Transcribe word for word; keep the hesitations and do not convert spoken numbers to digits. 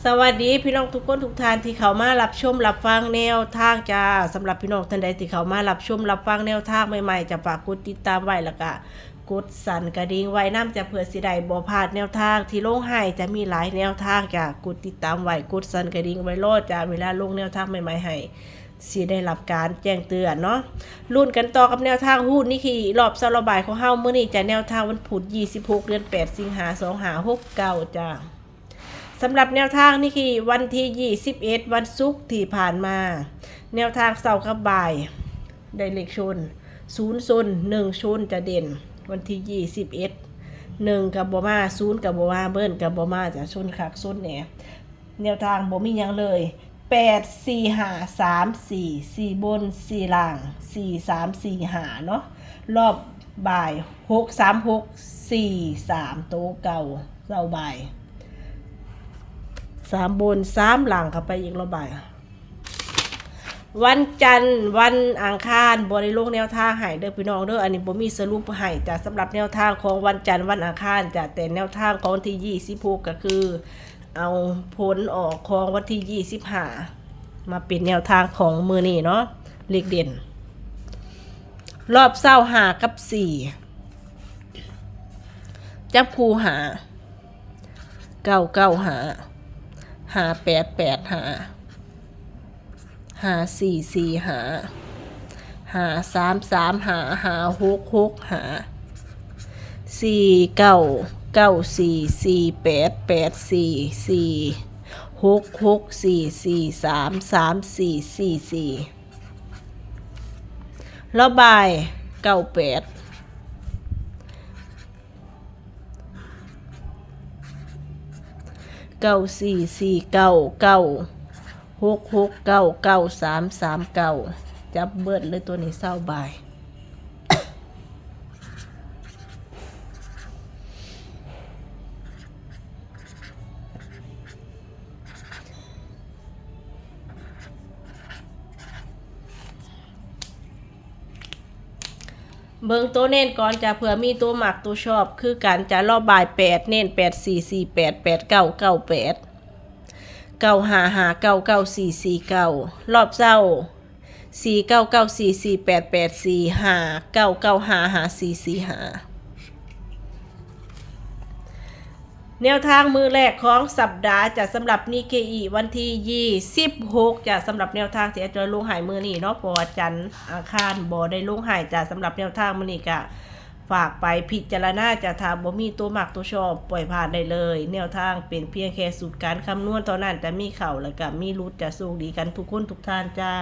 สวัสดีพี่น้องทุกคนทุกท่านที่เข้ามารับชมรับฟังแนวทางจ้า สำหรับพี่น้องท่านใดที่เข้ามารับชมรับฟังแนวทางใหม่ๆ จะฝากกดติดตามไว้ แล้วก็กดสั่นกระดิ่งไว้นำจ้า เพื่อสิได้บ่พลาดแนวทางที่ลงให้ จะมีหลายแนวทางจ้า กดติดตามไว้ กดสั่นกระดิ่งไว้รอจ้า เวลาลงแนวทางใหม่ๆให้ สิได้รับการแจ้งเตือนเนาะ ลุ้นกันต่อกับแนวทางฮูดนิเคอิรอบเช้าระบายของเฮามื้อนี้จ้า แนวทางวันพุธ ยี่สิบหก เดือน แปด สิงหา สองห้าหกเก้าจ้า สำหรับแนวทางนิเคอิวันที่ ยี่สิบเอ็ด วันศุกร์ที่ผ่านมา แนวทางเช้ากับบ่าย ได้เลขชน ศูนย์ชน หนึ่งชนจะเด่น วันที่ ยี่สิบเอ็ด หนึ่งก็บ่มา ศูนย์ก็บ่มา เบิ้ลก็บ่มาจ้า ชนคักชนแน่ แนวทางบ่มีหยังเลย แปด สี่ ห้า สาม สี่ สี่ บน สี่ ล่าง สี่ สาม สี่ ห้า เนาะ รอบบ่าย หก สาม หก สี่ สาม โตเก่า เช้าบ่าย สาม บน สาม ล่าง เข้าไปอีกรอบบ่าย วันจันทร์วันอังคารบ่ได้ลงแนวทางให้เด้อพี่น้องเด้อ อันนี้บ่มีสรุปให้จ้ะ สำหรับแนวทางของวันจันทร์วันอังคารจ้ะ แต่แนวทางของวันที่ ยี่สิบหก ก็คือ เอาผลออกของวันที่ ยี่สิบห้า มาเป็นแนวทางของมื้อนี้เนาะ เลขเด่น รอบเช้า ห้า กับ สี่ จับคู่ ห้า เก้า เก้า ห้า ห้า แปด แปด ห้า ห้า สี่ สี่ ห้า ห้า สาม สาม ห้า ห้า หก หก ห้า สี่ เก้า เก้า สี่ สี่ แปด แปด สี่ สี่ หก หก สี่ สี่ สาม สาม สี่ สี่ สี่ แล้วบ่าย เก้า แปด เก้า สี่ สี่ เก้า เก้า หก หก เก้า เก้า สาม สาม เก้า จับเบิดเลยตัวนี้ เช้าบ่าย เบิ่งตัวเน้นก่อนจ้ะ เผื่อมีตัวมักตัวชอบคือกันจ้ะ รอบบ่าย แปด เน้น แปด สี่ สี่ แปด แปด เก้า เก้า แปด เก้า ห้า ห้า เก้า เก้า สี่ สี่ เก้า รอบเช้า สี่ เก้า เก้า สี่ สี่ แปด แปด สี่ ห้า เก้า เก้า ห้า ห้า สี่ สี่ ห้า แนวทางมื้อแรกของสัปดาห์จ้ะ สำหรับนิเคอิวันที่ ยี่สิบหก จ้ะ สำหรับแนวทางที่แอดจอยลงให้มื้อนี้เนาะ เพราะว่าจันทร์อังคารบ่ได้ลงให้จ้ะ สำหรับแนวทางมื้อนี้ก็ฝากไปพิจารณาจ้ะ ถ้าบ่มีตัวมักตัวชอบปล่อยผ่านได้เลย แนวทางเป็นเพียงแค่สูตรการคำนวณเท่านั้น จะมีเข้าแล้วก็มีหลุดจ้ะ โชคดีกันทุกคนทุกท่านจ้า